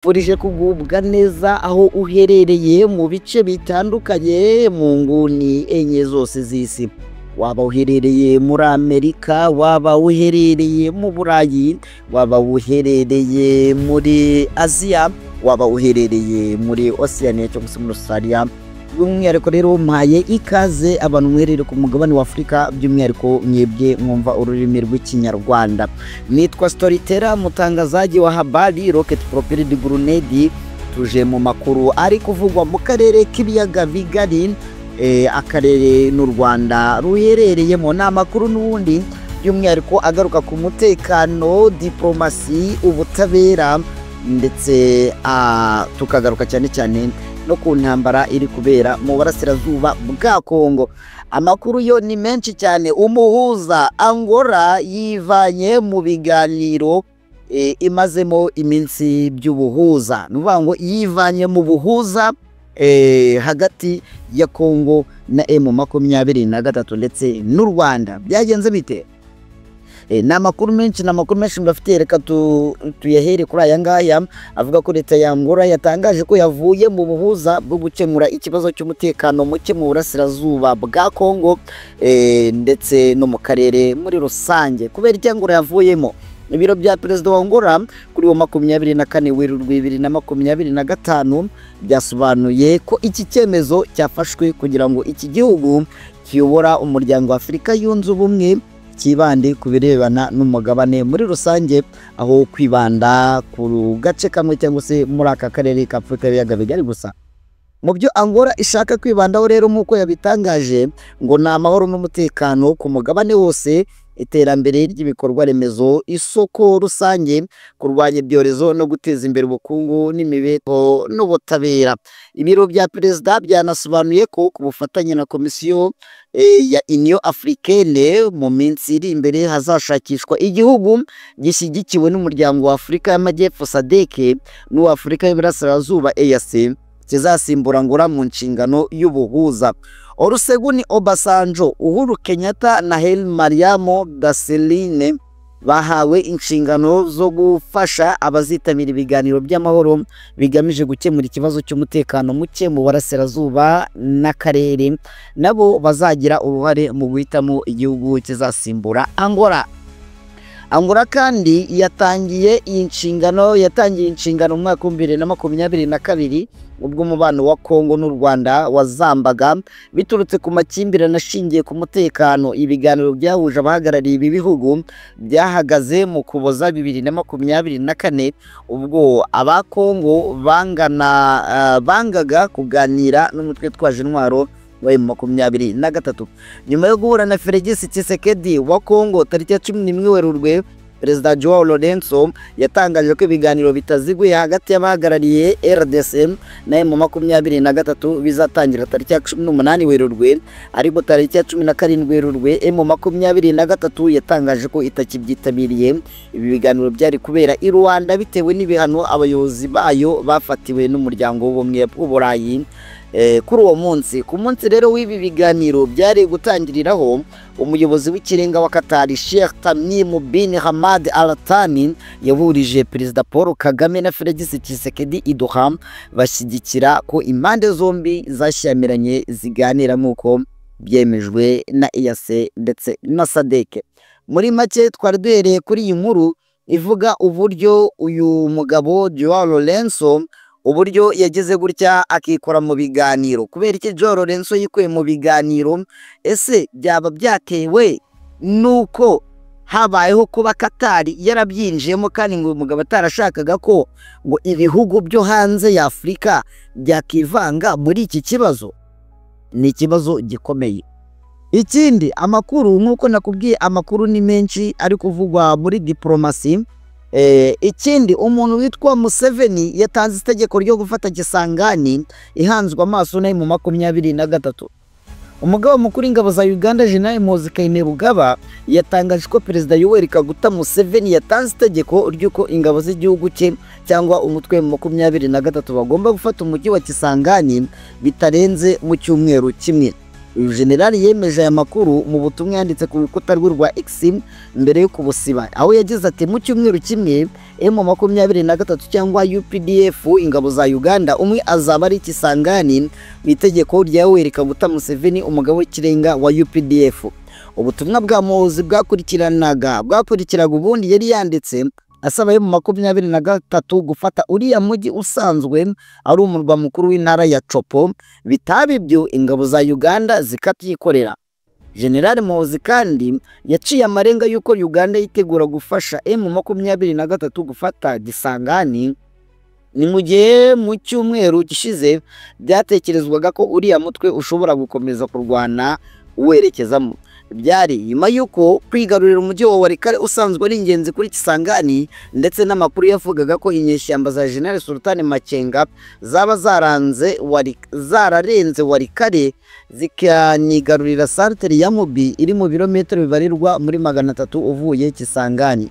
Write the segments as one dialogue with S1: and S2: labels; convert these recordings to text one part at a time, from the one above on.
S1: Nkwifurije kugubwa neza aho uherereye mu bice bitandukanye mu nguni enye zose z'isi. Waba uherereye muri Amerika, waba uherereye mu Burayi, waba uherereye muri Aziya, waba uherereye muri Oceania cyangwa se muri Australia. By'umwihariko rero mpaye ikaze abantu mwiherereye ku mugabane wa Afurika, by'umwihariko mwebwe mwumva ururimi rw'Ikinyarwanda. Nitwa Storyteller, mutangazaji wa habari, Rocket Propelled Grenade. Tuje mu makuru ari kuvugwa mu karere k'ibiyaga bigari, akarere n'u Rwanda ruherereyemo. Ni amakuru n'ubundi by'umwihariko agaruka ku mutekano, diplomasi, ubutabera ndetse tukagaruka cyane cyane no ku ntambara iri kubera mu burasirazuba bwa Kongo. Amakuru yo ni menshi cyane. Umuhuza Angola yivanye mu biganiro imazemo iminsi by'ubuhuza, ni ukuvuga ngo yivanye mu buhuza hagati ya Kongo na M23 ndetse n'u Rwanda. Byagenze bite? Ni amakuru menshi, ni amakuru menshi mbafitiye. Reka tuyahere kuri aya ngaya avuga ko leta ya Angola yatangaje ko yavuye mu buhuza bwo gukemura ikibazo cy'umutekano muke mu burasirazuba bwa Kongo ndetse no mu karere muri rusange. Kubera icyo Angola yavuyemo, ibiro bya perezida wa Angola kuri uwo 24 Werurwe 2025 byasobanuye ko iki cyemezo cyafashwe kugira ngo iki gihugu kiyobora umuryango wa Afurika yunze ubumwe cyibande ku birebana n'umugabane muri rusange, aho kwibanda ku gace kamwe cyangwa se muri aka karere ka Afurika y'ibiyaga bigari gusa. Mu byo Angola ishaka kwibandaho rero nk'uko yabitangaje, ngo ni amahoro n'umutekano ku mugabane wose, iterambere ry'ibikorwa remezo, isoko rusange, kurwanya ibyorezo no guteza imbere ubukungu n'imibereho n'ubutabera. Ibiro bya perezida byanasobanuye ko ku bufatanye na komisiyo ya Union Africaine, mu minsi iri imbere hazashakishwa igihugu gishyigikiwe n'umuryango wa Afurika y'Amajyepfo SADC n'uwa Afurika y'Iburasirazuba EAC kizasimbura Angola mu nshingano y'ubuhuza. Olusegun Obasanjo, Uhuru Kenyatta na Haile Mariam Desalegn bahawe inshingano zo gufasha abazitabira ibiganiro by'amahoro bigamije gukemura ikibazo cy'umutekano muke mu burasirazuba n'akarere, nabo bazagira uruhare mu guhitamo igihugu kizasimbura Angola. Angola kandi yatangiye iyi nshingano, yatangiye inshingano mu mwaka wa 2022, ubwo umubano wa Kongo n'u Rwanda wazambaga biturutse ku makimbirane ashingiye ku mutekano. Ibiganiro byahuje abahagarariye ibi bihugu byahagaze mu Kuboza 2024, ubwo aba Kongo bangana bangaga kuganira n'umutwe witwaje intwaro wa M23. Nyuma yo guhura na Felix Tshisekedi wa Kongo tariki ya 11 Werurwe, Perezida Joao Lourenço yatangaje ko ibiganiro bitaziguye hagati y'abahagarariye RDC na M23 bizatangira tariki ya 18 Werurwe, ariko tariki ya 17 Werurwe M23 yatangaje ko itakibyitabiriye. Ibi biganiro byari kubera i Rwanda bitewe n'ibihano abayobozi bayo bafatiwe n'umuryango w'ubumwe bw'Uburayi. Kuri uwo munsi, ku munsi rero w'ibi biganiro byari gutangiriraho, umuyobozi w'ikirenga wa Qatar, Sheikh Tamim bin Hamad Al Thani, yahurije Perezida Paul Kagame na Felix Tshisekedi i Doha, bashyigikira ko impande zombi zashyamiranye ziganira nk'uko byemejwe na EAC ndetse na SADC. Muri make, twari duhereye kuri iyi nkuru ivuga uburyo uyu mugabo Joao Lourenço, uburyo yagize gutya akikora mu biganiro. Kubera iki Joao Lourenço yikuye mu biganiro? Ese byaba byatewe nuko habayeho kuba Katari yarabyinjiyemo, kandi ngo uyu mugabo atarashakaga ko ngo ibihugu byo hanze ya Afurika byakivanga muri iki kibazo? Ni ikibazo gikomeye. Ikindi, amakuru, nk'uko nakubwiye, amakuru ni menshi ari kuvugwa muri diplomasi. Ikindi, umuntu witwa Museveni yatanze itegeko ryo gufata Kisangani ihanzwe amaso na M23. Umugaba mukuru w'ingabo za Uganda, General Muhoozi Kainerugaba, yatangaje ko Perezida Yoweri Kaguta Museveni yatanze itegeko ry'uko ingabo z'igihugu cye cyangwa umutwe M23 bagomba gufata umujyi wa Kisangani bitarenze mu cyumweru kimwe. Uyu generali yemeje aya makuru mu butumwa yanditse ku rukuta rwe rwa X mbere yo kubusiba, aho yagize ati: "Mu cyumweru kimwe M23 cyangwa UPDF, ingabo za Uganda, umwe azaba ari Kisangani mu itegeko rya Yoweri Kaguta Museveni, umugabo w'ikirenga wa UPDF." Ubutumwa bwa Muhoozi bwakurikiraga ubundi yari yanditse asaba M23 gufata uriya mujyi usanzwe ari umurwa mukuru w'intara ya Chopo, bitaba ibyo ingabo za Uganda zikabyikorera. General Muhoozi kandi yaciye amarenga y'uko Uganda yitegura gufasha M23 gufata Kisangani. Ni mu gihe mu cyumweru gishize byatekerezwaga ko uriya mutwe ushobora gukomeza kurwana uwerekezamo. Byari nyuma y'uko kwigarurira umujyi wa Walikale usanzwe ari ingenzi kuri Kisangani, ndetse n'amakuru yavugaga ko inyeshyamba za General Sultan Makenga zaba zararenze Walikale zikanigarurira santere ya Mubi iri mu birometero bibarirwa muri 300 uvuye Kisangani.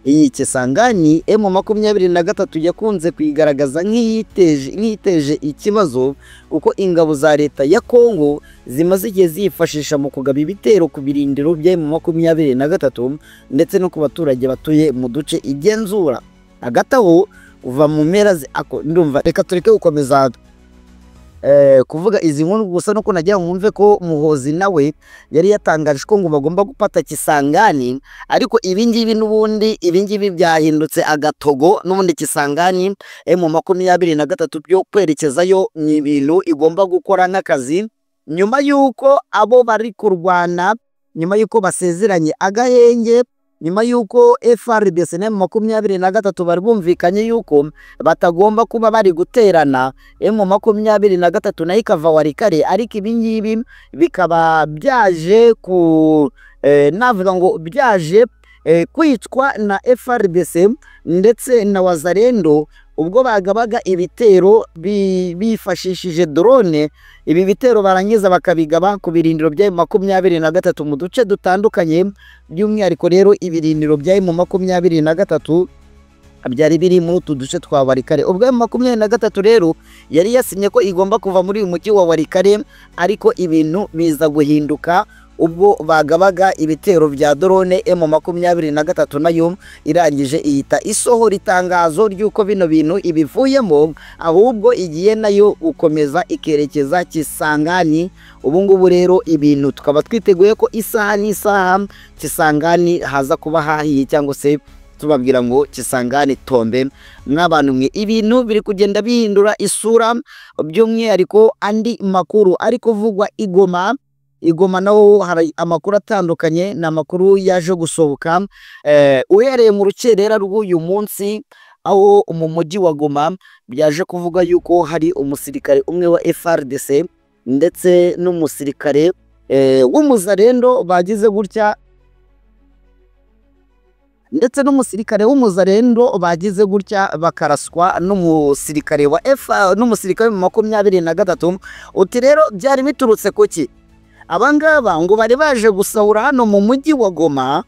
S1: Iyi Kisangani M23 yakunze kuyigaragaza nk'iyiteje ikibazo, kuko ingabo za leta ya Kongo zimaze igihe zifashisha mu kugaba ibitero ku birindiro bya M23 ndetse no ku baturage batuye mu duce igenzura. Hagati aho kuva mu mpera ndumva reka tureke gukomeza kuvuga izi nkuru, gusa nuko nagira mwumve ko Muhoozi nawe yari yatangaje ko ngo bagomba gufata Kisangani, ariko ibingibi n'ubundi ibingibi byahindutse agatogo. N'ubundi Kisangani M23 byo kwerekezayo ni ibintu igomba gukora nk'akazi, nyuma y'uko abo bari kurwana, nyuma y'uko basezeranye agahenge, nyuma y'uko FARDC na M23 bari bumvikanye y'uko batagomba kuba bari guterana, M23 nayo ikava Walikale. Ariko ibingibi bikaba byaje ku navuga ngo byaje kwicwa na FARDC ndetse na Wazalendo ubwo bagabaga ibitero bifashishije drone. Ibi bitero barangiza bakabigaba ku birindiro bya M23 mu duce dutandukanye, by'umwihariko rero ibirindiro bya M23 byari biri muri utu duce twa Walikale. Ubwo M23 rero yari yasinye ko igomba kuva muri uyu mujyi wa Walikale, ariko ibintu biza guhinduka ubwo bagabaga ibitero bya drone. M23 nayo irangije ihita isohora itangazo ry'uko bino bintu ibivuyemo, ahubwo igiye nayo gukomeza ikerekeza Kisangani. Ubu ngubu rero ibintu tukaba twiteguye ko isaha n'isaha Kisangani haza kuba hahiye, cyangwa se tubabwira ngo Kisangani tombe. Mw'abantu mwe, ibintu biri kugenda bihindura isura, by'umwihariko andi makuru ari kuvugwa Igoma. Igoma naho hari amakuru atandukanye, ni amakuru yaje gusohoka uhereye mu rukerera rw'uyu munsi, aho mu mujyi wa Goma byaje kuvuga yuko hari umusirikare umwe wa FARDC ndetse n'umusirikare w'umuzarendo bagize gutya bakaraswa n'umusirikare wa n'umusirikare mu 23. Uti rero byari biturutse kuki? Abangaba ngo bari baje gusahura hano mu mujyi wa Goma,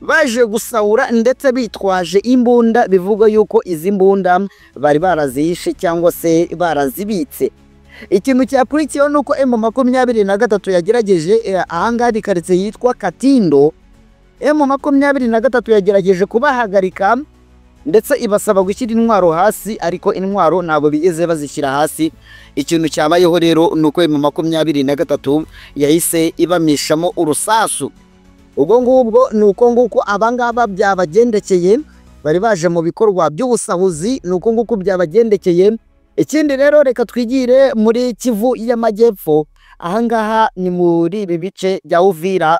S1: baje gusahura ndetse bitwaje imbunda, bivugwa yuko izi mbunda bari barazihishe cyangwa se barazibitse. Ikintu cyakurikiyeho nuko M23 yagerageje ahangaha karitsiye yitwa Katindo, M23 yagerageje kubahagarika ndetse ibasaba gushyira intwaro hasi, ariko intwaro ntabwo bigeze bazishyira hasi. Ikintu cyabayeho rero nuko M23 yahise ibamishamo urusasu. Ubwo ngubwo nuko nguko abangaba byabagendekeye, bari baje mu bikorwa by'ubusahuzi, nuko nguko byabagendekeye. Ikindi rero reka twigire muri Kivu y'Amajyepfo, ahangaha ni muri ibi bice bya Uvira,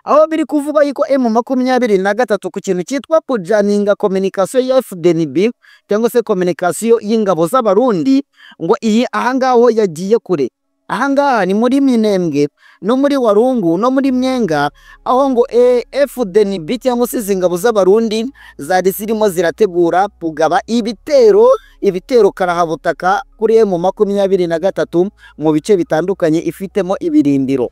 S1: aho biri kuvuga yuko M23 ku kintu cyitwa kujaninga communication ya FDNB cyangwa se communication y'ingabo z'Abarundi, ngo iyi ahangaho yagiye kure. Ahangaha ni muri Minembwe no muri Warungu no muri Mwenga, aho ngo FDNB cyangwa se izi ngabo z'Abarundi zari zirimo zirategura kugaba ibitero karahabutaka kuri M23 mu bice bitandukanye ifitemo ibirindiro.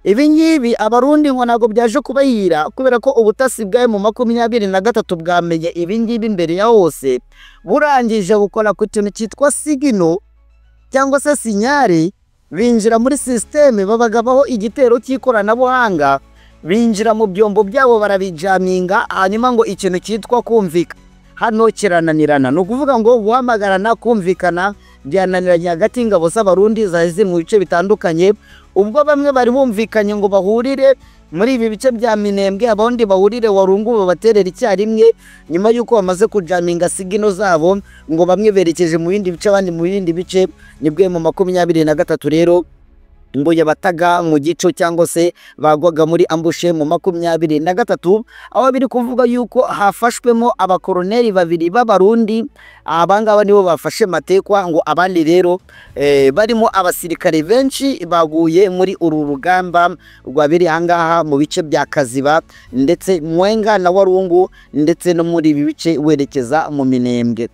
S1: Ibi ngibi Abarundi ngo ntabwo byaje kubahira, kubera ko ubutasi bwa M23 bwamenye ibi ngibi mbere ya hose, burangije gukora ku kintu cyitwa sigino cyangwa se sinyari. Binjira muri système, babagabaho igitero cy'ikoranabuhanga, binjira mu byombo byabo barabijaminga. Hanyuma ngo ikintu cyitwa kumvika hano kirananirana, ni ukuvuga ngo guhamagarana, kumvikana byananiranye hagati y'ingabo z'Abarundi zari ziri mu bice bitandukanye. Ubwo bamwe bari bumvikanye ngo bahurire muri ibi bice bya Minembwe, abandi bahurire Warungu, babaterera icyarimwe. Nyuma y'uko bamaze kujaminga signal zabo, ngo bamwe berekeje mu bindi bice, abandi mu bindi bice. Nibwo M23 rero ngo yabataga mu gico, cyangwa se bagwaga muri ambush M23, aho biri kuvuga yuko hafashwemo abakoroneri babiri b'Abarundi. Abangaba nibo bafashe matekwa. Ngo abandi rero barimo abasirikare benshi baguye muri uru rugamba rwabereye ahangaha mu bice bya Kaziba ndetse Mwenga na Warungu, ndetse no muri ibi bice werekeza mu Minembwe.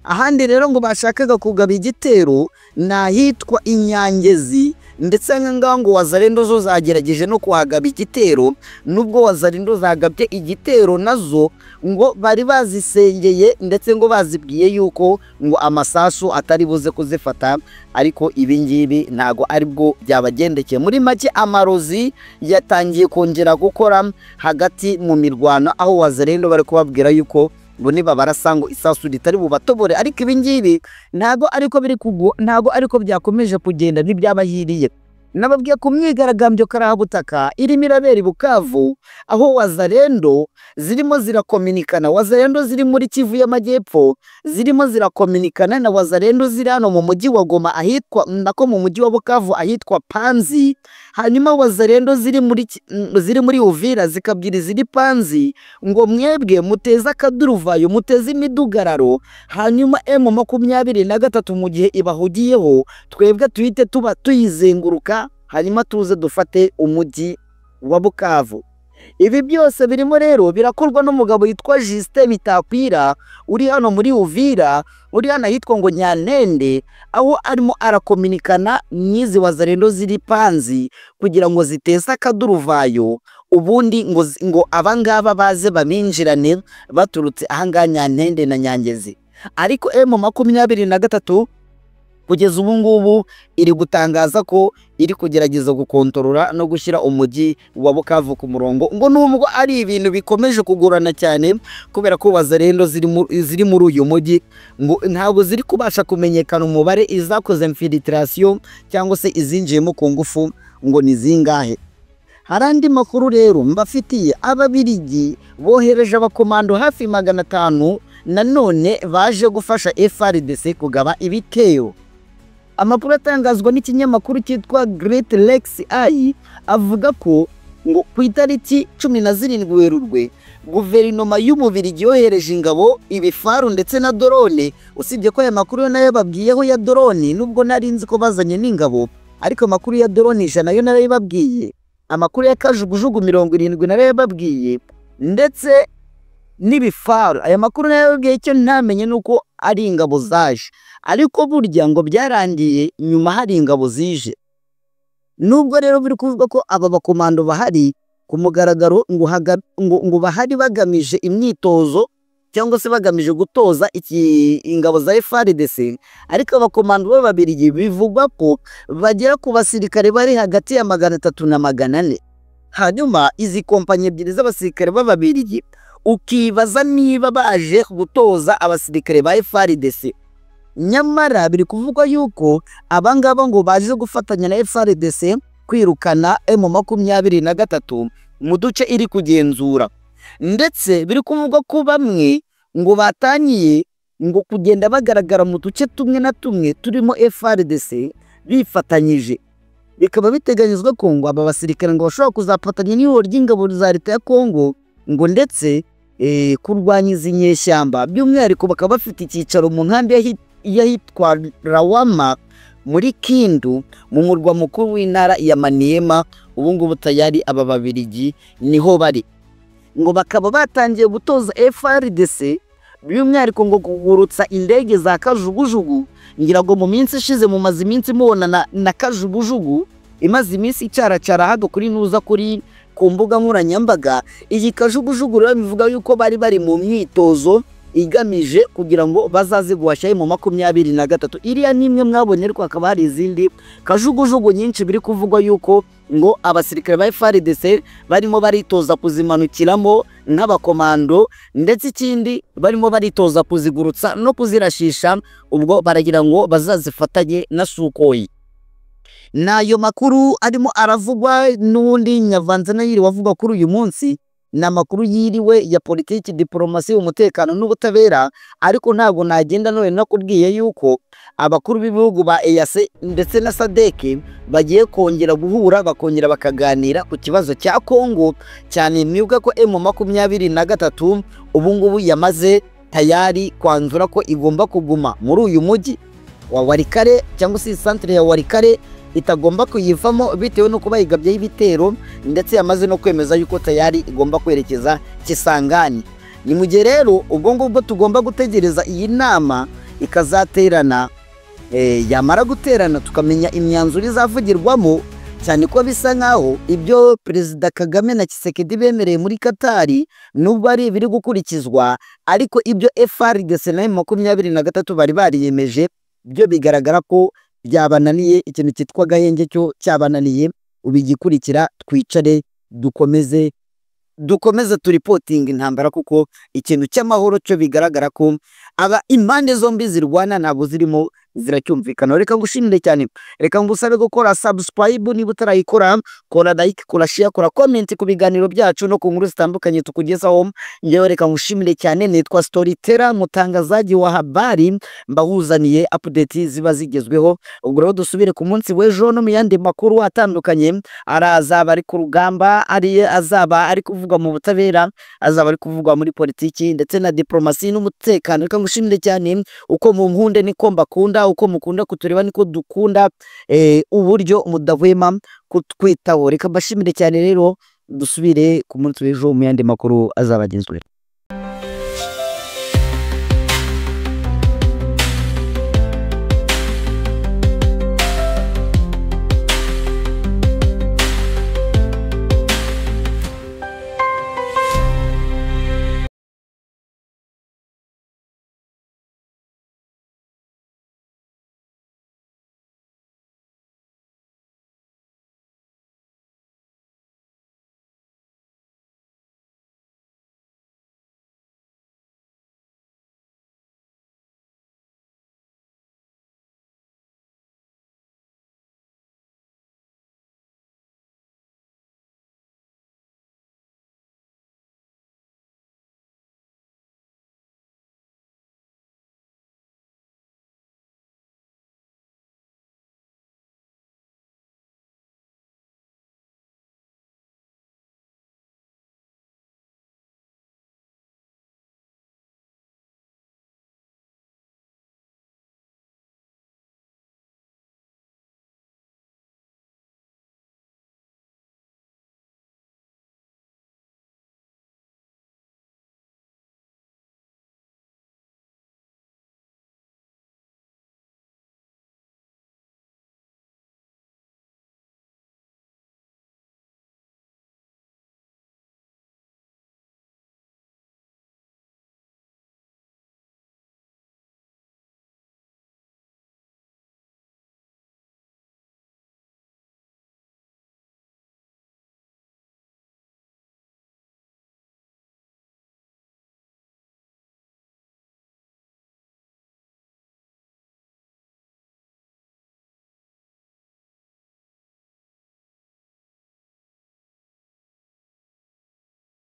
S1: Ahandi rero ngo bashakaga kugaba igitero ni ahitwa Inyangezi, ndetse ngaho ngo Wazalendo zo zagerageje no kuhagaba igitero. Nubwo Wazalendo zagabye igitero, nazo ngo bari bazisengeye, ndetse ngo bazibwiye yuko ngo amasasu atari buze kuzifata, ariko ibi ngibi ntago aribwo byabagendekeye. Muri make, amarozi yatangiye kongera gukora hagati mu mirwano, aho Wazalendo bari kubabwira yuko ngo nibabarasa ngo isasu ritari bubatobore. Ariko ibi ngibi ntago ariko biri kugwa, ntago ariko byakomeje kugenda, ntibyabahiriye. Nababwiye ku myigaragambyo karahabutaka irimo irabera i Bukavu, aho Wazalendo zirimo zirakominikana, Wazalendo ziri muri Kivu y'Amajyepfo zirimo zirakominikana na Wazalendo ziri hano mu mujyi wa Goma, ahitwa nako mu mujyi wa Bukavu ahitwa Panzi. Hanyuma Wazalendo ziri muri Uvira zikabwira iziri Panzi ngo mwebwe muteze akaduruvayo, muteze imidugararo, hanyuma M23 mu gihe ibahugiyeho twebwe tuhite tuba tuyizenguruka, hanyuma tuze dufate umujyi wa Bukavu. Ibi byose birimo rero birakorwa n'umugabo witwa Justin Bitakwira uri hano muri Uvira, uri hano ahitwa ngo Nyanende, aho arimo arakominikana n'izi Wazalendo ziri Panzi kugira ngo ziteze akaduruvayo, ubundi ngo abangaba baze babinjirane baturutse ahangaha Nyantende na Nyangezi. Ariko M23 kugeza ubu ngubu iri gutangaza ko iri kugerageza gukontorora no gushyira umujyi wa Bukavu ku murongo, ngo nubwo ari ibintu bikomeje kugorana cyane, kubera ko Wazalendo ziri muri uyu mujyi ngo ntabwo ziri kubasha kumenyekana umubare izakoze infiltration cyangwa se izinjiyemo ku ngufu ngo ni zingahe. Hari andi makuru rero mbafitiye: Ababirigi bohereje abakomando hafi 500 nanone baje gufasha FARDC kugaba ibitero. Amakuru atangazwa n'ikinyamakuru cyitwa Great Lakes Eye avuga ko ngo ku itariki 17 Werurwe guverinoma y'Ububirigi yohereje ingabo, ibifaru ndetse na drone. Usibye ko aya makuru yo nayo babwiyeho ya drone, nubwo nari nzi ko bazanye n'ingabo, ariko amakuru ya drone 100 yo narayibabwiye, amakuru ya kajugujugu 70 narayababwiye, ndetse n'ibifaru. Aya makuru narayababwiye. Icyo ntamenye ni uko ari ingabo zaje, ariko burya ngo byarangiye nyuma hari ingabo zije. Nubwo rero biri kuvuga ko aba bakomando bahari ku mugaragaro, ngo bahari bagamije imyitozo cyangwa se bagamije gutoza iki ingabo za FARDC, ariko abakomando b'Ababirigi bivugwa ko bagera ku basirikare bari hagati ya 300 na 400. Hanyuma izi kompanyi ebyiri z'abasirikare b'Ababirigi, ukibaza niba baje gutoza abasirikare ba FARDC. Nyamara biri kuvugwa yuko abangaba ngo baje gufatanya na FARDC kwirukana M23 mu duce iri kugenzura, ndetse biri kuvugwa ko bamwe ngo batangiye ngo kugenda bagaragara mu duce tumwe na tumwe turimo FARDC bifatanyije. Bikaba biteganyijwe ko ngo aba basirikare ngo bashobora kuzafatanya n'ihuriro ry'ingabo za leta ya Kongo ngo ndetse kurwanya izi nyeshyamba. By'umwihariko bakaba bafite icyicaro mu nkambi y'ahitwa Rawama muri Kindu, mu murwa mukuru w'intara ya Maniema. Ubu ngubu tayari aba Babirigi niho bari, ngo bakaba batangiye gutoza FARDC, by'umwihariko ngo kugurutsa indege za kajugujugu. Ngira ngo mu minsi ishize mumaze iminsi mubona na kajugujugu imaze iminsi icaracara hano kuri nuza kuri ku mbuga nkoranyambaga. Iyi kajugujugu rero bivuga yuko bari bari mu myitozo. igamije kugira ngo bazaze guhashya mu 23. Iriya ni imwe mwabonye, ariko hakaba hari izindi kajugujugu nyinshi biri kuvugwa yuko ngo abasirikare ba FARDC barimo baritoza kuzimanukiramo nk'abakomando, ndetse ikindi barimo baritoza kuzigurutsa no kuzirashisha, ubwo baragira ngo bazazifatanye na Sukhoi. Nayo makuru arimo aravugwa n'ubundi nyavanze yiriwe avuga kuri uyu munsi, ni amakuru yiriwe ya politiki, diplomasi, umutekano n'ubutabera. Ariko ntabwo nagenda none nakubwiye yuko abakuru b'ibihugu ba EAC ndetse na SADC bagiye kongera guhura, bakongera bakaganira ku kibazo cya Kongo cyane. Mwibuka ko M23 ubu ngubu yamaze tayari kwanzura ko igomba kuguma muri uyu mujyi wa Walikale, cyangwa se centre ya Walikale itagomba kuyivamo bitewe no kuba yigabyeho ibitero, ndetse yamaze no kwemeza yuko tayari igomba kwerekeza Kisangani. Ni mu gihe rero ubwo ngubwo tugomba gutegereza iyi nama ikazaterana, yamara guterana tukamenya imyanzuro izavugirwamo, cyane ko bisa nkaho ibyo Perezida Kagame na Tshisekedi bemereye muri Katari nubwo ari ibiri gukurikizwa, ariko ibyo FARDC na M23 bari bariyemeje byo bigaragara ko byabananiye. Ikintu cyitwa gahenge cyo cyabananiye. Ubigikurikira twicare dukomeze turipotinga intambara, kuko ikintu cy'amahoro cyo bigaragara ko aba impande zombi zirwana ntabwo zirimo ziracyumvikana. Reka ngushimire cyane, reka ngusabe gukora subscribe niba utarayikora, kora like, kora share, kora comment ku biganiro byacu no ku nkuru zitandukanye tukugezaho. Njyewe reka ngushimire cyane, nitwa Storyteller, mutangazaji wa habari, mbahuzaniye update ziba zigezweho. Ubwo rero dusubire ku munsi w'ejo no mu yandi makuru atandukanye, arazaba ari ku rugamba, ari azaba ari kuvugwa mu butabera, azaba ari kuvugwa muri politiki ndetse na diplomasi n'umutekano. Reka ngushimire cyane, uko mu nkunde niko mbakunda, uko mukunda kutureba niko dukunda, uburyo mudahwema kutwitaho. Reka mbashimire cyane rero, dusubire ku munsi w'ejo mu yandi makuru azabagezweho.